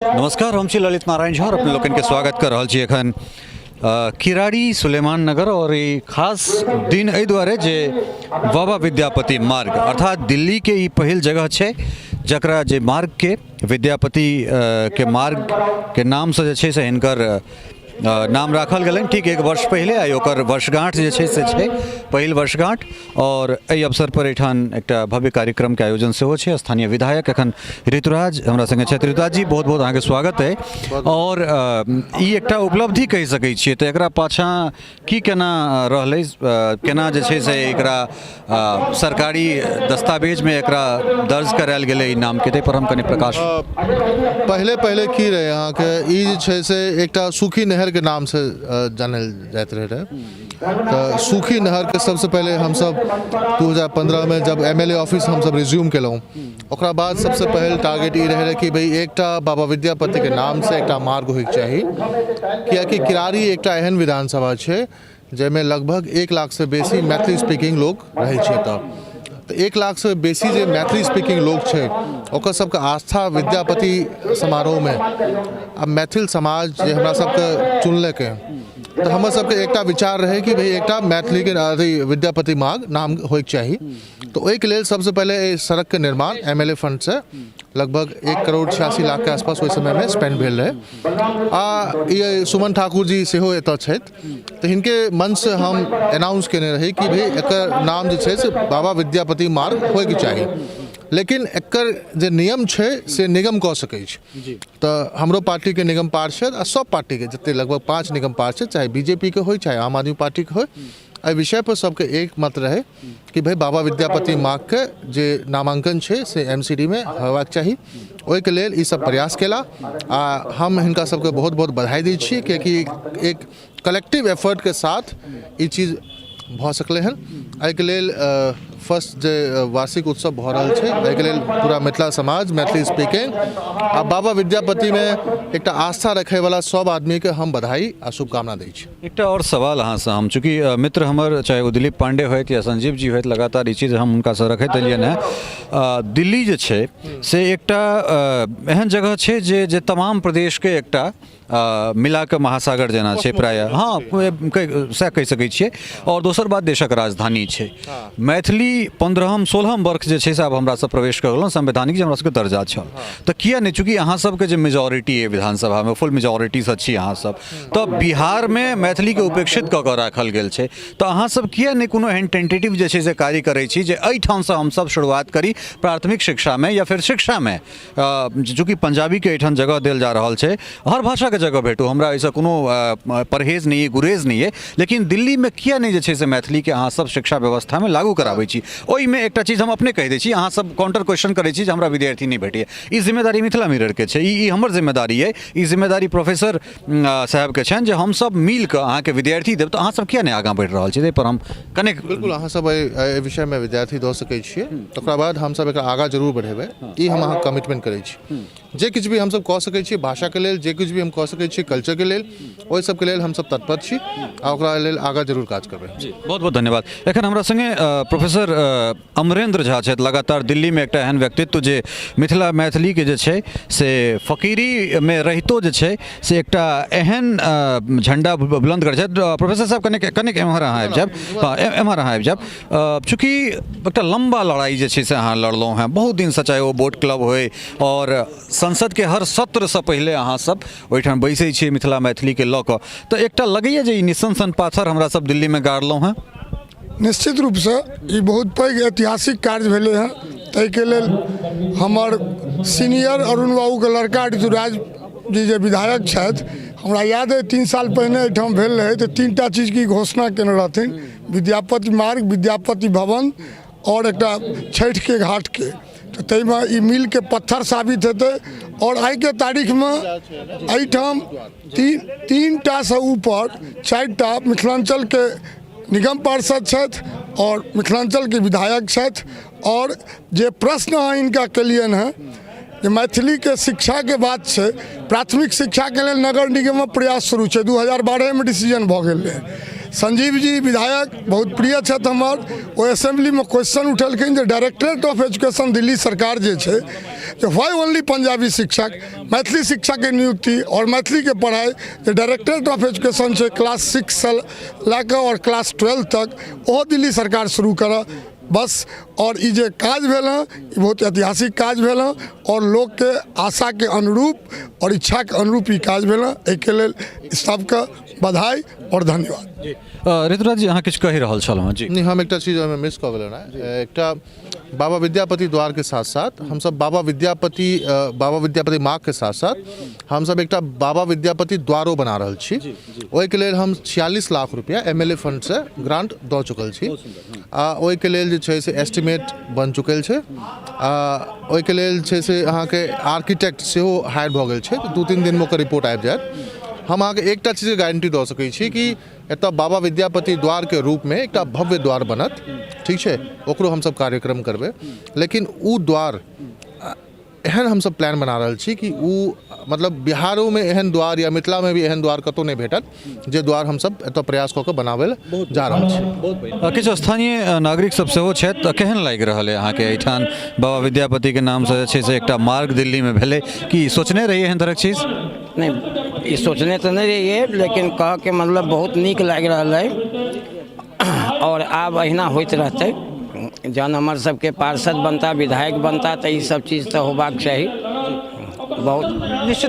नमस्कार, हम छी ललित नारायण झा और अपने लोकनि के स्वागत कर रहल छी एखन किराड़ी सुलेमान नगर। और ई खास दिन एहि दुआरे जे बाबा विद्यापति मार्ग अर्थात दिल्ली के ई पहिल जगह छै जकरा जे मार्ग के विद्यापति के मार्ग के नाम से जे छै से हिनकर नाम राखल गेलनि ठीक एक वर्ष पहिले। आइ ओकर वर्षगांठ जे छै से छै, पहिल वर्षगांठ। और एहि अवसर पर एहिठाम एकटा भव्य कार्यक्रम के आयोजन सेहो छै। स्थानीय विधायक एखन ऋतुराज हमरा संगे छथि। ऋतुराज जी, बहुत बहुत अहाँके स्वागत है। और ई एकटा उपलब्धि कहि सकै छियै, तऽ एकरा पाछाँ की केना रहलै, केना जे छै से एकरा सरकारी दस्तावेजमे एकरा दर्ज करायल गेलै ई नामके, ताहि पर हम कनि प्रकाश। पहिले पहिले की रहै अहाँके, ई जे छै से एकटा सूखी नहरके नामसँ जानल जाइत रहै तऽ सूखी नहरके सबसँ पहिले हमसब 2015मे जब एम एल ए ऑफिस हमसब रिज्यूम केलहुँ, ओकरा बाद सबसँ पहिल टारगेट ई रहै कि भाइ एकटा बाबा विद्यापतिके नामसँ एकटा मार्ग होइके चाही, कियाकि किरारी एकटा एहन विधानसभा छै जाहिमे लगभग 1 लाखसँ बेसी मैथिली स्पीकिंग लोक रहै छै। तऽ 1 लाखसँ बेसी जे मैथिली स्पीकिंग लोक छै, ओकर सबके आस्था विद्यापति समारोहमे आ मैथिल समाज जे हमरा सबके चुनलकै, तऽ हमर सबके एकटा विचार रहै कि भाइ एकटा मैथिलीके अथी विद्यापति मार्ग नाम होइके चाही। तऽ ओहिके लेल सबसँ पहिले एहि सड़कके निर्माण एम एल ए फंडसँ लगभग 1 करोड़ 86 लाखके आसपास ओहि समयमे स्पेंड भेल रहै। आ ई सुमन ठाकुर जी सेहो एतऽ छथि, तऽ हिनके मंचसँ हम एनाउंस केने रही कि भाइ एकर नाम जे छै से बाबा विद्यापति मार्ग होइके चाही, लेकिन एकर जे नियम छै से निगम कऽ सकै छै। तऽ हमरो पार्टीके निगम पार्षद आ सब पार्टीके जते लगभग 5 निगम पार्षद, चाहे बी जे पी के होइ चाहे आम आदमी पार्टीके होइ, एहि विषयपर सबके एक मत रहै कि भाइ बाबा विद्यापति मार्गके जे नामाङ्कन छै से एम सी डी मे होयबाक चाही। ओहिके लेल ई सब प्रयास केला आ हम हिनका सबके बहुत बहुत बधाई दै छी, कियाकि एक कलेक्टिव एफर्टके साथ ई चीज भऽ सकलै हन। एहिके लेल फर्स्ट जे वार्षिक उत्सव भऽ रहल छै, एहिके लेल पूरा मिथिला समाज, मैथिली स्पीकिंग आ बाबा विद्यापतिमे एकटा आस्था रखैवला सब आदमीके हम बधाई आ शुभकामना दै छी। एकटा आओर सवाल अहाँसँ हम, चूँकि मित्र हमर चाहे ओ दिलीप पांडे होथि या संजीव जी होथि, लगातार ई चीज हम हुनकासँ रखैत एलियनि हेँ। दिल्ली जे छै से एकटा एहन जगह छै जे जे तमाम प्रदेशके एकटा मिलाकऽ महासागर जेना छै प्रायः, हँ, सएह कहि सकै छियै। आओर दोसर बात, देशक राजधानी छै। मैथिली 15म 16म वर्ष जे छै से आब हमरा सब प्रवेश कऽ गेलहुँ, संवैधानिक जे हमरा सबके दर्जा छल, तऽ किया नहि, चूँकि अहाँ सबके जे मेजोरिटी अइ विधानसभामे, फुल मेजोरिटीसँ छी अहाँ सब, तऽ बिहारमे मैथिलीके उपेक्षित कऽ कऽ राखल गेल छै, तऽ अहाँ सब किया नहि कोनो एहन टेंटेटिव जे छै से कार्य करै छी जे एहिठामसँ हमसब शुरुआत करी प्राथमिक शिक्षामे या फेर शिक्षामे? चूँकि पंजाबीके एहिठाम जगह देल जा रहल छै, हर भाषाके जगह भेटू, हमरा एहिसँ कोनो परहेज नहि अइ, गुरेज नहि अइ, लेकिन दिल्लीमे किया नहि जे छै से मैथिलीके अहाँ सब शिक्षा व्यवस्थामे लागू कराबै छी? ओहिमे एकटा चीज हम अपने कहि दै छी, अहाँ सब काउंटर क्वेश्चन करै छी जे हमरा विद्यार्थी नहि भेटैए। ई जिम्मेदारी मिथिला मिररके छै, ई हमर जिम्मेदारी अइ, ई जिम्मेदारी प्रोफेसर साहेबके छनि जे हमसब मिलकऽ अहाँके विद्यार्थी देब, तऽ अहाँ सब किया नहि आगाँ बढ़ि रहल छी? ताहिपर हम कनेक। बिल्कुल, अहाँ सब एहि विषयमे विद्यार्थी दऽ सकै छियै, तकरा बाद हमसब एकरा आगाँ जरूर बढ़ेबै, ई हम अहाँके कमिटमेंट करै छी। जे किछु भी हमसब कऽ सकै छियै भाषाके लेल, जे किछु भी हम कऽ सकै छियै कल्चरके लेल, ओहि सबके लेल हमसब तत्पर छी आ ओकरा लेल आगाँ जरूर काज करबै। जी, बहुत बहुत धन्यवाद। एखन हमरा संगे प्रोफेसर अमरेंद्र झा छथि। लगातार दिल्लीमे एकटा एहन व्यक्तित्व जे मिथिला मैथिलीके जे छै से फकीरीमे रहितो जे छै से एकटा एहन झण्डा बुलंद करै छथि। प्रोफेसर साहब, कनिक कनिक एम्हर अहाँ आबि जायब। हँ, एम्हर अहाँ आबि जायब। चूँकि एकटा लम्बा लड़ाइ जे छै से अहाँ लड़लहुँ हेँ बहुत दिनसँ, चाहे ओ बोट क्लब होइ आओर संसदके हर सत्रसँ पहिले अहाँ सब ओहिठाम बैसै छियै मिथिला मैथिलीके लऽ कऽ, तऽ एकटा लगैए जे ई निस्सन सन पाथर हमरा सब दिल्लीमे गाड़लहुँ हेँ? निश्चित रूपसँ ई बहुत पैघ ऐतिहासिक कार्य भेलै हँ। ताहिके लेल हमर सीनियर अरुण बाबूके लड़का ऋतुराज जी जे विधायक छथि, हमरा याद अइ 3 साल पहिने एहिठाम भेल रहै तऽ तीनटा चीजके घोषणा केने रहथिन, विद्यापति मार्ग, विद्यापति भवन आओर एकटा छठिके घाटके। तऽ ताहिमे ई मीलके पत्थर साबित हेतै। आओर आइके तारीखमे एहिठाम तीनटासँ ऊपर चारिटा मिथिलाञ्चलके निगम पार्षद छथि आओर मिथिलाञ्चलके विधायक छथि। आओर जे प्रश्न अहाँ हिनका केलियनि हेँ जे मैथिलीके शिक्षाके बात छै, प्राथमिक शिक्षाके लेल नगर निगममे प्रयास शुरू छै, 2012मे डिसीजन भऽ गेल रहै। संजीव जी विधायक बहुत प्रिय छथि हमर। ओ असेंबलीमे क्वेश्चन उठेलखिन जे डायरेक्टरेट ऑफ एजुकेशन दिल्ली सरकार जे छै जे why only Punjabi शिक्षक, मैथिली शिक्षकके नियुक्ति आओर मैथिलीके पढ़ाइ जे डायरेक्टरेट ऑफ एजुकेशन छै क्लास 6सँ लए कऽ आओर क्लास 12 तक ओहो दिल्ली सरकार शुरू करऽ बस। आओर ई जे काज भेल हँ ई बहुत ऐतिहासिक काज भेल हँ आओर लोकके आशाके अनुरूप आओर इच्छाके अनुरूप ई काज भेल हँ। एहिके लेल सबके बधाई आओर धन्यवाद। जी ऋतुराज जी, अहाँ किछु कहि रहल छलहुँ हँ। जी नहि, हम एकटा चीज ओहिमे मिस कऽ गेलहुँ रहए। एकटा बाबा विद्यापति द्वारके साथ साथ हमसब बाबा विद्यापति मार्गके साथ साथ हमसब एकटा बाबा विद्यापति द्वारो बना रहल छी। ओहिके लेल हम 46 लाख रुपया एम एल ए फंडसँ ग्रांट दऽ चुकल छी आ ओहिके लेल जे छै से एस्टिमेट बनि चुकल छै आ ओहिके लेल छै से अहाँके आर्किटेक्ट सेहो हायर भऽ गेल छै। 2-3 दिनमे ओकर रिपोर्ट आबि जायत। हम अहाँके एकटा चीजके गारंटी दऽ सकै छी कि एतऽ बाबा विद्यापति द्वारके रूपमे एकटा भव्य द्वार बनत, ठीक छै, ओकरो हमसब कार्यक्रम करबै, लेकिन ओ द्वार एहन हमसब प्लान बना रहल छी कि ओ मतलब बिहारोमे एहन द्वार या मिथिलामे भी एहन द्वार कतहु नहि भेटत जे द्वार हमसब एतऽ प्रयास कऽ कऽ बनाबै लए जा रहल छी। किछु स्थानीय नागरिक सब सेहो छथि, तऽ केहन लागि रहल अइ अहाँके एहिठाम बाबा विद्यापतिके नामसँ जे छै से एकटा मार्ग दिल्लीमे भेलै? की सोचने रहियै एहन तरहक चीज? नहि, ई सोचने तऽ नहि रहियै, लेकिन कहऽके मतलब बहुत नीक लागि रहल अइ आओर आब अहिना होइत रहतै। जहन हमर सबके पार्षद बनता, विधायक बनता, तऽ ई सब चीज तऽ होबाक चाही। बहुत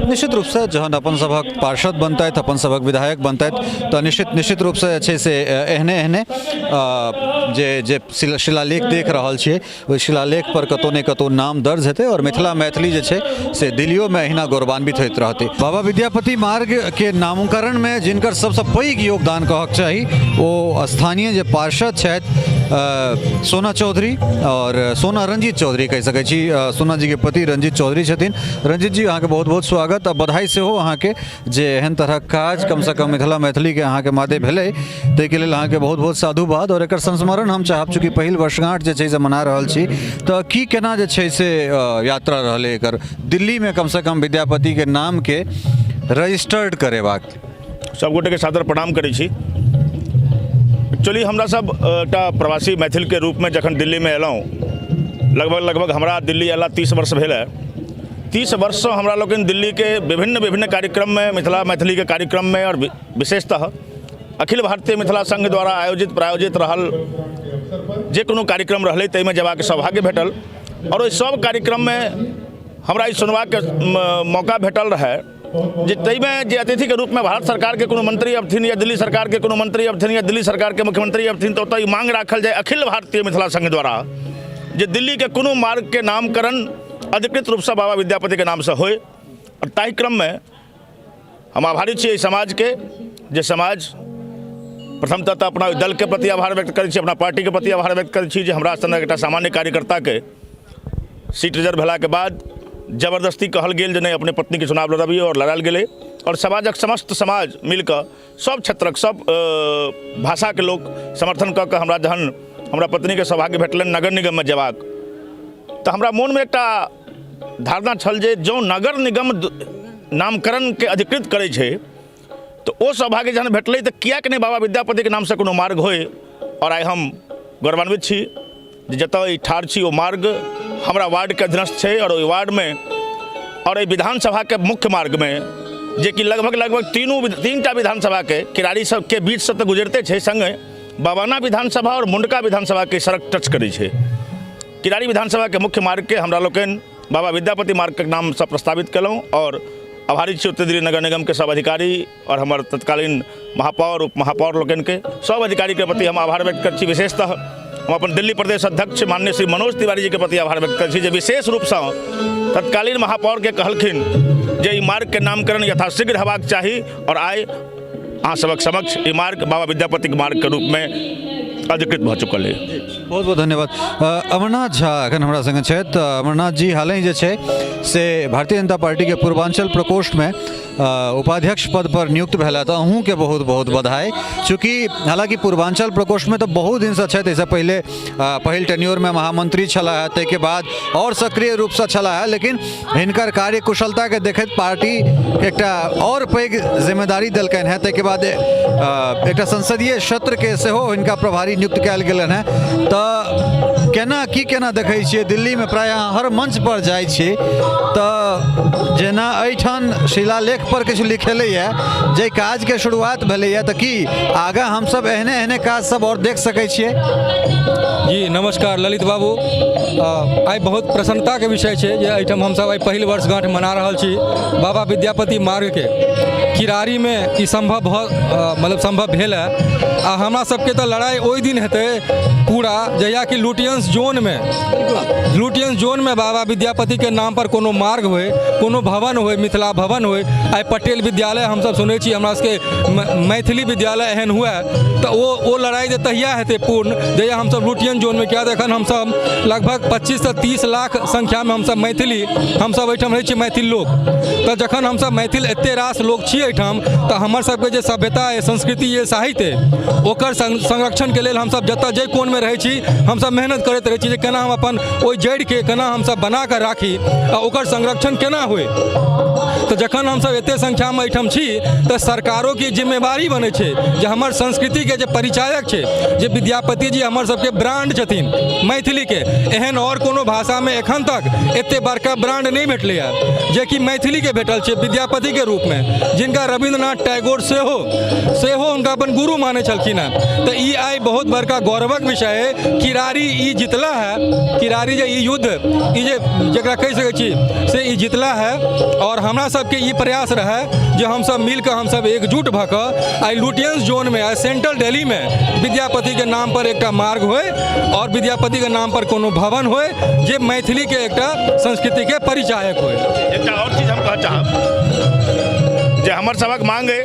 निश्चित रूपसँ जहन अपन सभक पार्षद बनतथि, अपन सभक विधायक बनतथि, तऽ निश्चित रूपसँ जे छै से एहने एहने जे जे शिलालेख देख रहल छियै ओहि शिलालेख पर कतहु ने कतहु नाम दर्ज हेतै आओर मिथिला मैथिली जे छै से दिल्लियोमे अहिना गौरवान्वित होइत रहतै। बाबा विद्यापति मार्गके नामकरणमे जिनकर सबसँ पैघ योगदान कहक चाही ओ स्थानीय जे पार्षद छथि सोना चौधरी आओर सोना रंजीत चौधरी कहि सकै छी। सोना जीके पति रंजीत चौधरी छथिन। रंजीत जी, अहाँके बहुत बहुत स्वागत आ बधाई सेहो अहाँके जे एहन तरहक काज कमसँ कम मिथिला मैथिलीके अहाँके मादे भेलै, ताहिके लेल अहाँके बहुत बहुत साधुवाद। आओर एकर संस्मरण हम चाहब, चूँकि पहिल वर्षगांठ जे छै से मना रहल छी, तऽ की केना जे छै से यात्रा रहलै एकर दिल्लीमे कमसँ कम विद्यापतिके नामके रजिस्टर्ड करेबाक? सबगोटेके सादर प्रणाम करै छी। एक्चुअली हमरा सब एकटा प्रवासी मैथिलके रूपमे जखन दिल्लीमे अयलहुँ, लगभग हमरा दिल्ली अयला 30 वर्ष भेल है। 30 वर्षसँ हमरा लोकनि दिल्लीके विभिन्न विभिन्न कार्यक्रममे मिथिला मैथिलीके कार्यक्रममे आओर विशेषतः अखिल भारतीय मिथिला संघ द्वारा आयोजित प्रायोजित रहल जे कोनो कार्यक्रम रहलै ताहिमे जेबाक सौभाग्य भेटल आओर ओहि सब कार्यक्रममे हमरा ई सुनबाक मौका भेटल रहए जे ताहिमे जे अतिथिके रूपमे भारत सरकारके कोनो मंत्री अबथिन या दिल्ली सरकारके कोनो मंत्री अबथिन या दिल्ली सरकारके मुख्यमंत्री अबथिन, तऽ ओतऽ ई मांग राखल जाय अखिल भारतीय मिथिला संघ द्वारा जे दिल्लीके कोनो मार्गके नामकरण अधिकृत रूपसँ बाबा विद्यापतिके नामसँ होय। आओर ताहि क्रममे हम आभारी छी एहि समाजके, जे समाज प्रथमतः तऽ अपना दलके प्रति आभार व्यक्त करै छी, अपना पार्टीके प्रति आभार व्यक्त करै छी जे हमरा सनक एकटा सामान्य कार्यकर्ताके सीट रिजर्व भेलाके बाद जबरदस्ती कहल गेल जे नहि अपने पत्नीके चुनाव लड़बियौ आओर लड़ायल गेलै आओर समाजक समस्त समाज मिलकऽ सब क्षेत्रक सब भाषाके लोक समर्थन कऽ कऽ हमरा जहन हमरा पत्नीके सौभाग्य भेटलनि नगर निगममे जेबाक, तऽ हमरा मोनमे एकटा धारणा छल जे जँ नगर निगम नामकरणके अधिकृत करै छै तऽ ओ सौभाग्य जहन भेटलै तऽ किएक नहि बाबा विद्यापतिके नामसँ कोनो मार्ग होइ। आओर आइ हम गौरवान्वित छी जे जतऽ ई ठाढ़ छी ओ मार्ग हमरा वार्डके अधीनस्थ छै आओर ओहि वार्डमे आओर एहि विधानसभाके मुख्य मार्गमे जेकि लगभग लगभग तीनटा विधानसभाके किरारी सबके बीचसँ तऽ गुजरिते छै, सङ्गे बवाना विधानसभा आओर मुंडका विधानसभाके सड़क टच करै छै। किरारी विधानसभाके मुख्य मार्गके हमरा लोकनि बाबा विद्यापति मार्गके नामसँ प्रस्तावित केलहुँ आओर आभारी छी उत्तर दिल्ली नगर निगमके सब अधिकारी आओर हमर तत्कालीन महापौर उप महापौर लोकनिके सब अधिकारीके प्रति हम आभार व्यक्त करै छी। विशेषतः हम अपन दिल्ली प्रदेश अध्यक्ष माननीय श्री मनोज तिवारी जीके प्रति आभार व्यक्त करै छी जे विशेष रूपसँ तत्कालीन महापौरके कहलखिन जे ई मार्गके नामकरण यथाशीघ्र हेबाक चाही आओर आइ अहाँ सबक समक्ष ई मार्ग बाबा विद्यापतिके मार्गके रूपमे अधिकृत भऽ चुकल अछि। बहुत बहुत धन्यवाद। अमरनाथ झा एखन हमरा संगे छथि। अमरनाथ जी हालहि जे छै से भारतीय जनता पार्टीके पूर्वांचल प्रकोष्ठमे उपाध्यक्ष पद पर नियुक्त भेला तऽ अहूँके बहुत बहुत बधाई। चूँकि हालाँकि पूर्वांचल प्रकोष्ठमे तऽ बहुत दिनसँ छथि, एहिसँ पहिले पहिल टेन्योरमे महामंत्री छलाह, ताहिके बाद आओर सक्रिय रूपसँ छलाह, लेकिन हिनकर कार्य कुशलताके देखैत पार्टी एकटा आओर पैघ जिम्मेदारी देलकनि हेँ। ताहिके बाद एकटा संसदीय क्षेत्रके सेहो हिनका प्रभारी नियुक्त कयल गेलनि हेँ। तऽ केना की केना देखै छियै, दिल्लीमे प्रायः अहाँ हर मंच पर जाइ छी तऽ जेना एहिठाम शिलालेख पर किछु लिखेलैए, जाहि काजके शुरुआत भेलैए, तऽ की आगाँ हमसब एहने एहने काज सब आओर देख सकै छियै? जी नमस्कार ललित बाबू, आइ बहुत प्रसन्नताके विषय छै जे एहिठाम हमसब आइ पहिल वर्षगाँठ मना रहल छी बाबा विद्यापति मार्गके। किरारीमे ई सम्भव भऽ मतलब सम्भव भेल है। आ हमरा सबके तऽ लड़ाइ ओहि दिन हेतै पूरा जहिया कि लुटियंस जोनमे, लुटियंस जोनमे बाबा विद्यापतिके नाम पर कोनो मार्ग होइ, कोनो भवन होइ, मिथिला भवन होइ। आइ पटेल विद्यालय हमसब सुनै छी, हमरा सबके मैथिली विद्यालय एहन हुए तऽ ओ लड़ाइ जे तहिया हेतै पूर्ण जहिया हमसब लुटियन जोनमे, किया तऽ एखन हमसब लगभग 25 से 30 लाख संख्यामे हमसब मैथिली हमसब एहिठाम रहै छी मैथिल लोक। तऽ जखन हमसब मैथिल एते रास लोक छी एहिठाम, तऽ हमर सबके जे सभ्यता अइ, संस्कृति अइ, साहित्य अइ, ओकर संरक्षणके लेल हमसब जतऽ जाहि कोनमे रहै छी हमसब मेहनत करैत रहै छी जे केना हम अपन ओहि जड़िके केना हमसब बनाकऽ राखी आ ओकर संरक्षण केना होइ। तऽ जखन हमसब एते संख्यामे एहिठाम छी तऽ सरकारोके जिम्मेवारी बनै छै जे हमर संस्कृतिके जे परिचायक छै, जे विद्यापति जी हमर सबके ब्रांड छथिन मैथिलीके, एहन आओर कोनो भाषामे एखन तक एते बड़का ब्रांड नहि भेटलैए जेकि मैथिलीके भेटल छै विद्यापतिके रूपमे, जिनका रविन्द्रनाथ टैगोर सेहो सेहो हुनका अपन गुरु मानै छलखिन हेँ। तऽ ई आइ बहुत बड़का गौरवक विषय अइ। किरारी ई जितला है, किरारी जे ई युद्ध ई जे जकरा कहि सकै छी से ई जितला है। आओर हमरा सबके ई प्रयास रहै जे हमसब मिलकऽ हमसब एकजुट भऽ कऽ आइ लुटियंस जोनमे, आइ सेंट्रल दिल्लीमे विद्यापतिके नाम पर एकटा मार्ग होइ आओर विद्यापतिके नाम पर कोनो भवन होइ जे मैथिलीके एकटा संस्कृतिके परिचायक होइ। एकटा आओर चीज हम कहऽ चाहब जे हमर सबक मांग अइ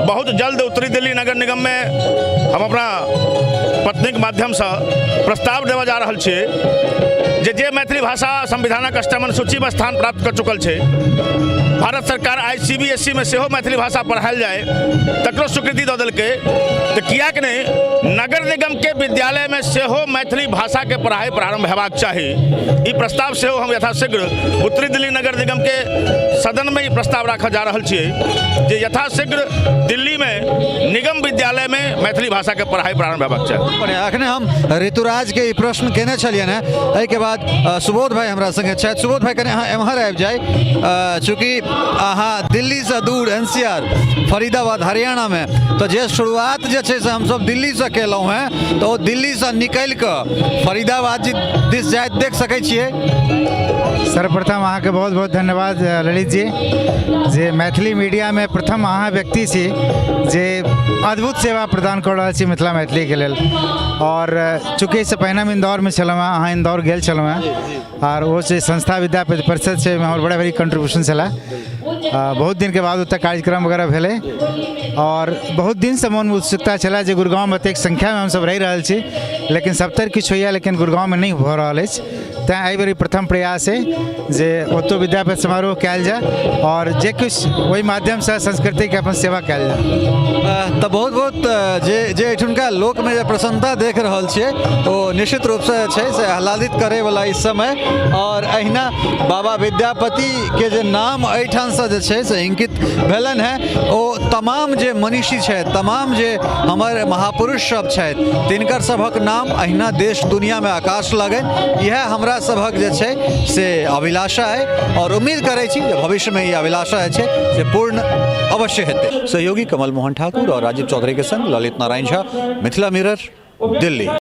बहुत जल्द उत्तरी दिल्ली नगर निगममे हम अपना पत्नीके माध्यमसँ प्रस्ताव देबऽ जा रहल छियै जे जे मैथिली भाषा संविधानक अष्टम अनुसूचीमे स्थान प्राप्त कऽ चुकल छै, भारत सरकार आइ CBSE मे सेहो मैथिली भाषा पढ़ायल जाय तकरो स्वीकृति दऽ देलकै, तऽ किएक नहि नगर निगमके विद्यालयमे सेहो मैथिली भाषाके पढ़ाइ प्रारम्भ हेबाक चाही। ई प्रस्ताव सेहो हम यथाशीघ्र उत्तरी दिल्ली नगर निगमके सदनमे ई प्रस्ताव राखऽ जा रहल छियै जे यथाशीघ्र दिल्लीमे निगम विद्यालयमे मैथिली भाषाके पढ़ाइ प्रारम्भ हेबाक चाही। बढ़िआँ। अखने हम ऋतुराजके ई प्रश्न केने छलियनि हेँ, एहिके बाद सुबोध भाई हमरा संगे छथि। सुबोध भाई, कनि अहाँ एम्हर आबि जाइ, चूँकि अहाँ दिल्लीसँ दूर NCR Faridabad हरियाणामे, तऽ जे शुरुआत जे छै से हमसब दिल्लीसँ केलहुँ हेँ, तऽ ओ दिल्लीसँ निकलि कऽ फरीदाबाद जी दिस जाइत देख सकै छियै। सर्वप्रथम अहाँके बहुत बहुत धन्यवाद ललित जी, जे मैथिली मीडियामे प्रथम अहाँ व्यक्ति छी जे अद्भुत सेवा प्रदान कऽ रहल छी मिथिला मैथिलीके लेल। आओर चूँकि एहिसँ पहिने हम इन्दौरमे छलहुँ हेँ, अहाँ इन्दौर गेल छलहुँ हेँ, आओर ओ जे संस्था विद्यापति परिषद छै ओहिमे हमर बड़ा भारी कंट्रीब्यूशन छलै। बहुत दिनके बाद ओतऽ कार्यक्रम वगैरह भेलै आओर बहुत दिनसँ मोनमे उत्सुकता छलै जे गुड़गाँवमे एतेक संख्यामे हमसब रहि रहल छी, लेकिन सबतरि किछु होइए लेकिन गुड़गाँवमे नहि भऽ रहल अछि। तैँ एहिबेर ई प्रथम प्रयास अइ जे ओतौ विद्यापति समारोह कयल जाय आओर जे किछु ओहि माध्यमसँ संस्कृतिके अपन सेवा कयल जाय। तऽ बहुत बहुत जे जे एहिठुनका लोकमे जे प्रसन्नता देख रहल छियै ओ निश्चित रूपसँ छै से आह्लादित करैवला ई समय। आओर अहिना बाबा विद्यापतिके जे नाम एहिठामसँ जे छै से इंकित भेलनि हेँ, ओ तमाम जे मनीषी छथि, तमाम जे हमर महापुरुष सब छथि, तिनकर सभक नाम अहिना देश दुनियामे आकाश लगनि, इएह हमरा सभक जे छै से अभिलाषा अइ। आओर उम्मीद करै छी जे भविष्यमे ई अभिलाषा जे छै से पूर्ण अवश्य हेतै। सहयोगी कमल मोहन ठाकुर और राजीव चौधरी के संग ललित नारायण झा, मिथिला मिरर, दिल्ली।